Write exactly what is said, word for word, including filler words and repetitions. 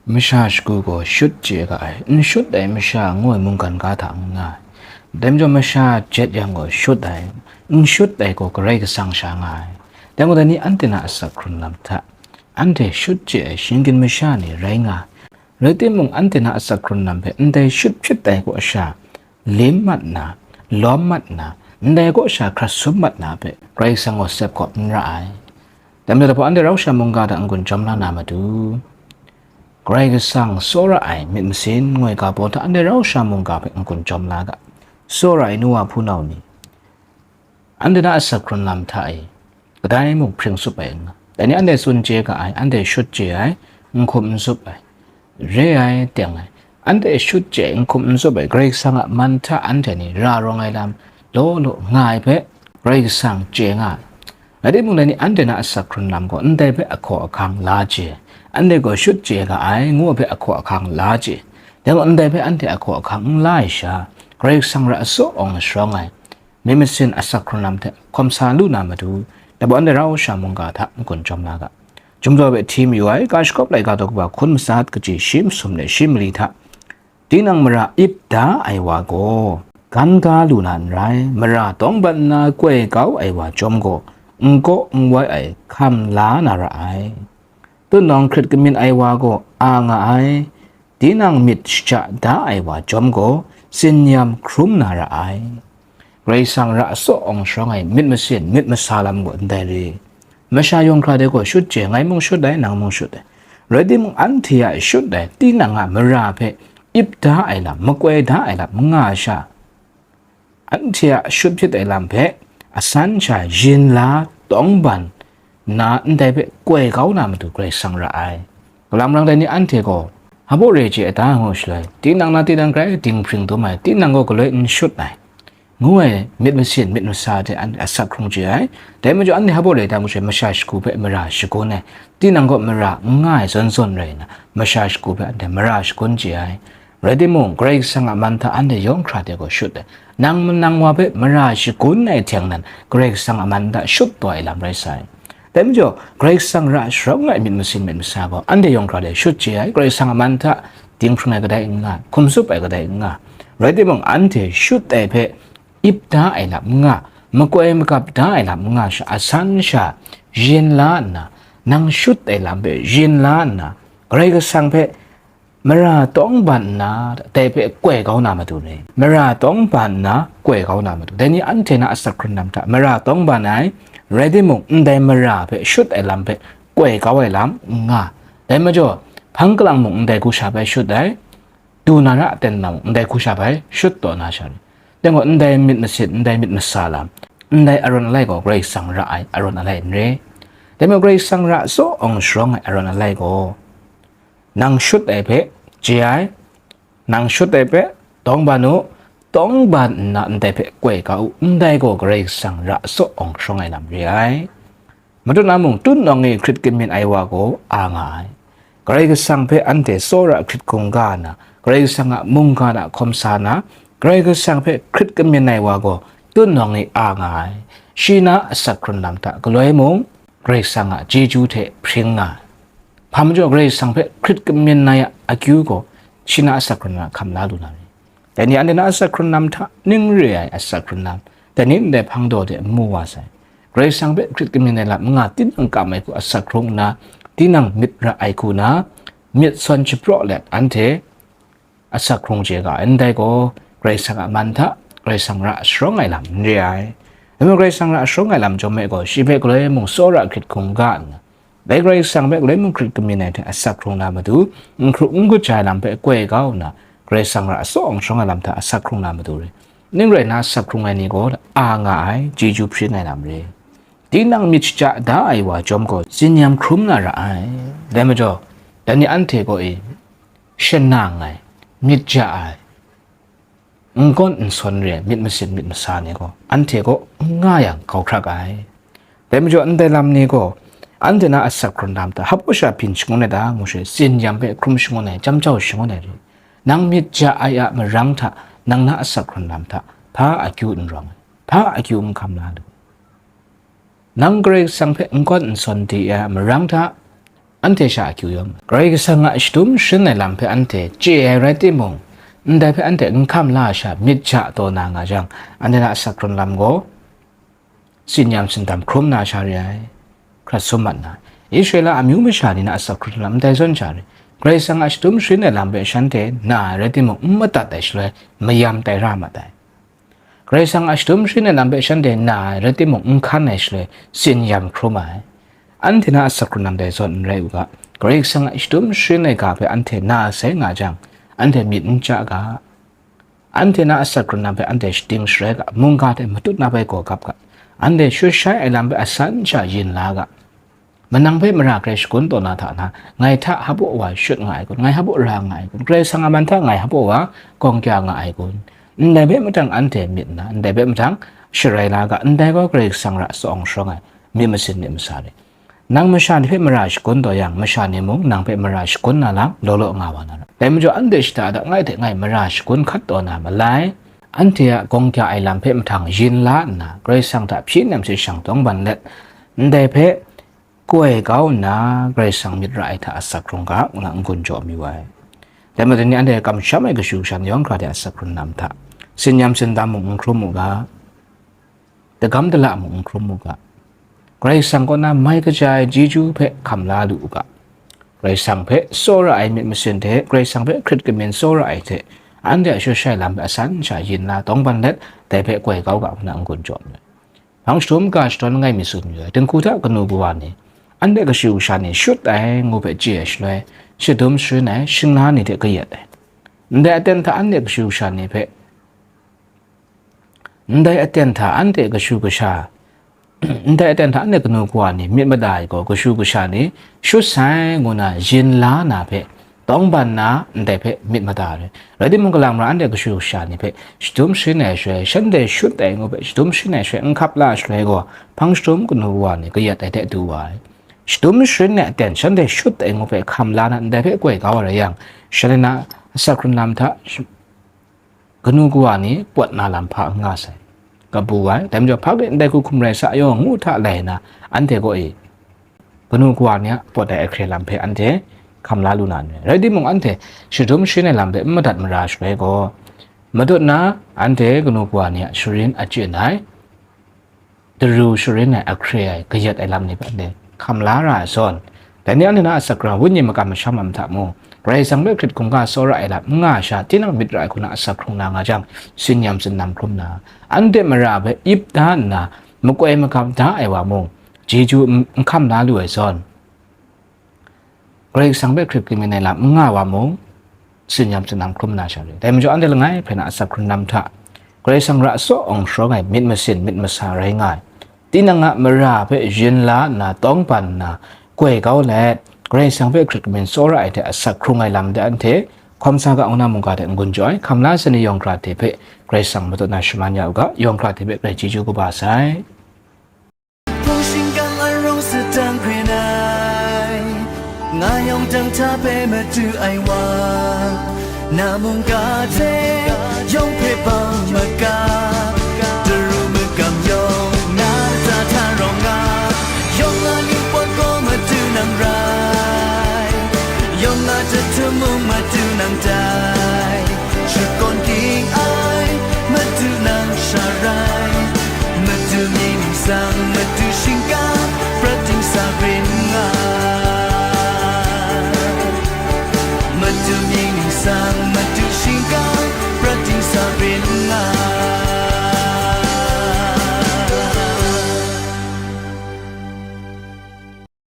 Masha shagu gaw shut chye ga ai, n shut ai masha ngu ai mungkan ga hta n nga ai. Dai majaw masha jet yang gaw shut ai, n shut ai gaw Karai Kasang sha nga ai. Dai gaw dai ni anhte na asak hkrun lam hta, anhte shut chye ai shinggan masha ni rai nga ai. Rai timung, anhte na asak hkrun lam hpe ndai shut hpyit ai kaw sha, lim mat nna, lawm mat nna, ndai kaw sha hkrat sum mat na hpe Karai Kasang gaw sep kawp n ra ai. Dai majaw, dai hpawt anhte rau sha mungga hta n-gun jawm la na matu, Karai Kasang tsawra ai myit masin ngoi ga baw hta anhte rau sha mungga hpe n-gun jawm la ga. Tsawra ai nu wa hpunau ni, anhte na asak hkrun lam hta e, kadai mung hpring tsup ai n nga. Dai ni anhte tsun chye ga ai, anhte shut chye ai, n hkum n tsup ai, re ai, teng ai, anhte shut chye ai, n hkum n tsup ai, Karai Kasang a man hta anhte ni ra rawng ai lam law law nga ai hpe Karai Kasang chye nga ai. Rai timung, dai ni anhte na asak hkrun lam gaw ndai hpe ahkaw ahkang la chye, anhte gaw shut chye ga ai, ngu ai hpe ahkaw ahkang la chye. Dai gaw ndai hpe anhte ahkaw ahkang n la ai sha, Karai Kasang ra tsaw awng sharawng ai myit masin asak hkrun lam hte hkawm sa lu na matu, dai hpawt anhte rau sha mungga hta n-gun jawm la ga. Chyum daw hpe hti mayu ai, ga shakawp laika daw kaba hkun matsat, kaji shi masum de shi mali hta, tinang mara ip da ai wa gaw, gan ga lu na n rai, mara tawngban nna koi kau ai wa chyawm gaw, n kaw n wai ai hkam la na ra ai. Tutnawng hkrit kamyin ai wa gaw a nga ai, tinang myit shaja da ai wa chyawm gaw, tsinyam hkrum na ra ai. Karai Kasang ra tsaw awng sharawng ai myit masin, myit masa lam gaw ndai re. Masha yawng hkra de gaw shut chye, ngai mung shut ai, nang mung shut ai. Rai timung, anhte a shut ai, tinang a mara hpe ip da ai lam, makoi da ai lam n nga ai sha, anhte a shut hpyit ai lam hpe asan sha yin la tawngban nna ndai hpe koi kau na matu Karai Kasang ra ai. Kalang marang dai ni anhte gaw hpabaw re chye ai ta ngu shaloi, tinang na tinang grai dinghpring dum ai, tinang gaw galoi n shut ai, ngu ai myit masin myit masa hte anhte asak hkrung chye ai. Dai majaw anhte hpabaw re ta ngu shaloi, masha shagu hpe mara shagun ai, tinang gaw mara n nga ai zawn zawn rai nna, masha shagu hpe anhte mara shagun chye ai. Rai timung, Karai Kasang a man hta anhte yawng hkra de gaw shut ai. Nang manang wa hpe mara shagun ai hte nan, Karai Kasang a man hta shut taw ai lam rai sai. Dai majaw, Karai Kasang ra sharawng ai myit masin myit masa gaw, anhte yawng hkra de shut chye ai, Karai Kasang a man hta dinghpring ai kadai n nga, hkum tsup ai kadai n nga. Rai timung, anhte shut ai hpe ip da ai lam n nga, makoi magap da ai lam n nga sha, asan sha yin la nna, nang shut ai lam hpe yin la nna, Karai Kasang hpe mara tawngban nna, dai hpe koi kau na matu re. Mara tawngban nna, koi kau na matu. Dai ni anhte na asak hkrun lam hta, mara tawngban ai, rai timung, ndai mara hpe shut ai lam hpe koi kau ai lam n nga. Dai majaw, hpang kalang mung ndai hku sha bai shut ai, du na ra aten na mung ndai hku sha bai shut taw na sha re. Dai gaw, ndai myit masin, ndai myit masa lam, ndai arawn alai gaw Karai Kasang ra ai arawn alai n re. Dai majaw, Karai Kasang ra tsaw awng sharawng ai arawn alai gaw, nang shut ai hpe chye ai, nang shut ai hpe tawngban u, tawngban nna ndai hpe koi kau u, ndai gaw Karai Kasang ra tsaw awng sharawng ai lam re ai. Matut na mung, tutnawng e hkrit kamyin ai wa gaw a nga ai. Karai Kasang hpe anhte tsawra hkrit hkungga nna, Karai Kasang a mungga na hkawm sa nna, Karai Kasang hpe hkrit kamyin ai wa gaw tutnawng e a nga ai. Shi na asak hkrun lam hta galoi mung, Karai Kasang a chyeju hte hpring nga ai. Hpa majaw, Karai Kasang hpe hkrit kamyin ai a akyu gaw, shi na asak hkrun lam hkam la lu na re. Dai ni anhte na asak hkrun lam hta ning re ai asak hkrun lam, dai ni ndai hpang daw de n mu wa sai. Karai Kasang hpe hkrit kamyin ai lam n nga, tinang kam ai hku asak hkrung nna, tinang myit ra ai hku na, myit sawn shapraw let anhte asak hkrung chye ga ai. Ndai gaw, Karai Kasang a man hta, Karai Kasang ra sharawng ai lam n re ai. Dai majaw, Karai Kasang ra sharawng ai lam chyawm e gaw, shi hpe galoi mung tsawra hkrit hkungga nna, dai Karai Kasang hpe galoi mung hkrit kamyin ai hte asak hkrung na matu, n hkru n kaja ai lam hpe koi kau nna, Karai Kasang ra tsaw awng sharawng ai lam hta asak hkrung na matu re. Ning rai nna, asak hkrung ai ni gaw a nga ai, chyeju hpring ai lam re. Tinang myit shaja da ai wa chyawm gaw, tsinyam hkrum na ra ai. Dai majaw, dai ni anhte gaw e, shanang ai, myit ja ai, n gawn n sawn re ai myit masin myit masa ni gaw, anhte kaw n nga yang, grau hkrak ai. Dai majaw, ndai lam ni gaw, anhte na asak hkrun lam hta hpaw sha byin shangun ai ta ngu shaloi, tsinyam hpe hkrum shangun ai, chyam jau shangun ai re. Nang myit ja ai a marang hta, nang na asak hkrun lam hta, hpa akyu n rawng ai, hpa akyu n hkam la lu. Nang Karai Kasang hpe n gawn n sawn di ai a marang hta, anhte sha akyu yawng, Karai Kasang a shadum sharin ai lam hpe anhte chye ai rai timung, ndai hpe anhte n hkam la ai sha myit ja taw na nga jang, anhte na asak hkrun lam gaw tsin yam tsindam hkrum na sha re ai, hkrat sum mat na, Israela amyu masha ni na asak hkrun lam ndai zawn sha re. Karai Kasang a shadum sharin ai lam hpe shanhte na ai rai timung, n madat ai shaloi, mayam tai ra mat ai. Karai Kasang a shadum sharin ai lam hpe shanhte na ai rai timung, n hkan ai shaloi, tsin yam hkrum ai. Anhte na asak hkrun lam dai zawn n rai u ga, Karai Kasang a shadum sharin ai ga hpe anhte na sai nga jang, anhte myit n ja ga, anhte na asak hkrun lam hpe anhte shating sharai ga, mungga hte matut na bai gaw gap ga, anhte shut shai ai lam hpe asan sha yin la ga. Manang hpe mara grai shagun taw na hta na, ngai hta hpaw wa shut nga ai kun, ngai hpaw ra nga ai kun, Karai Kasang a man hta ngai hpaw wa gawng kya nga ai kun, ndai hpe mahtang anhte myit nna, ndai hpe mahtang sharai la ga, ndai gaw Karai Kasang ra tsawng shawng ai myit masin myit masa re. Nang masha ni hpe mara shagun taw yang, masha ni mung nang hpe mara shagun na lam law law nga wa na ra. Dai majaw, anhte shada da ngai hte ngai mara shagun hkat taw na malai, anhte a gawng kya ai lam hpe mahtang yin la nna, Karai Kasang hta hpyi nem hte shang tawng ban let, ndai hpe koi kau nna, Karai Kasang myit ra ai hta asak hkrung ga, ngu na n-gun jaw mayu ai. Dai majaw ni anhte kamsham ai kashu kasha ni yawng hkra de asak hkrun lam hta, tsin yam tsindam mung n hkrum u ga, dagam dala mung n hkrum u ga, Karai Kasang kaw na mai kaja ai chyeju hpe hkam la lu u ga, Karai Kasang hpe tsawra ai myit masin hte, Karai Kasang hpe hkrit kamin tsawra ai hte, anhte a shut shai lam hpe asan sha yin la tawng ban let, dai hpe koi kau ga, ngu na n-gun jaw mayu ai. Hpang jahtum ga shadawn langai mi tsun mayu ai, dinghku hta kanu kawa ni, anhte kashu kasha ni shut ai ngu hpe chye ai shaloi, shadum sharin ai, shingla ni hte kayat ai. Ndai aten hta anhte kashu kasha ni hpe, ndai aten hta anhte kashu kasha, ndai aten hta anhte kanu kawa ni myit mada ai gaw, kashu kasha ni shut sai ngu na yin la na hpe, tawng ban na ndai hpe myit mada ai. Rai timung, kalang mara anhte kashu kasha ni hpe shadum sharin ai shaloi, shanhte shut ai ngu hpe shadum sharin ai shaloi n hkap la ai shaloi gaw, hpang jahtum kanu kawa ni kayat ai hte du wa ai. Shadum sharin ai aten shanhte shut ai ngu hpe hkam la na ndai hpe koi kau ai rai yang, shanhte na asak hkrun lam hta kanu kawa ni pawt na lam hpa n nga sai, kabu ai. Dai majaw, hpa ke ndai hku hkum rai sa yaw ngu hta lai nna, anhte kaw e kanu kawa ni a pawt ai ahkre lam hpe anhte hkam la lu na n rai. Rai timung, anhte shadum sharin ai lam hpe n madat mara shaloi gaw, matut na anhte kanu kawa ni a sharin achyin ai daru sharin ai, ahkre ai, kayat ai lam ni hpe anhte hkam la ra ai zawn, dai ni anhte na a sakra, wenyi makam masham ai hta mung, Karai Kasang hpe hkrit hkungga tsawra ai lam n nga ai sha, tinang myit ra ai hku na asak hkrung na nga jang, tsin yam tsindam hkrum na, anhte mara hpe ip da nna, makoi magap da ai wa mung, chyeju n, n hkam la lu ai zawn, Karai Kasang hpe hkrit kamin ai lam n nga wa mung, tsin yam tsindam hkrum na sha re. Dai majaw, anhte langai hpe na asak hkrun lam hta, Karai Kasang ra tsawng shawng ai myit masin myit masa rai nga ai, tinang a mara hpe yin la nna, tawng ban nna, koi kau let, Karai Kasang hpe hkrit kamin tsawra ai hte asak hkrung ai lam de anhte hkawm sa ga, ngu na mungga hte n-gun jaw ai. Hkam la ai ni yawng hkra hte hpe Karai Kasang matut na shaman ya u ga, yawng hkra hte hpe grai chyeju kaba sai. 风信港安荣是当归来，我用等他被没住爱我，那蒙嘎子，用陪伴么嘎，这如么感用，那扎他容啊，用啊你不过么住能来，用啊这土木么住能在。 Shut kon king ai, madu nang sharai, madu ming sang, madu shingkang, prating sabrin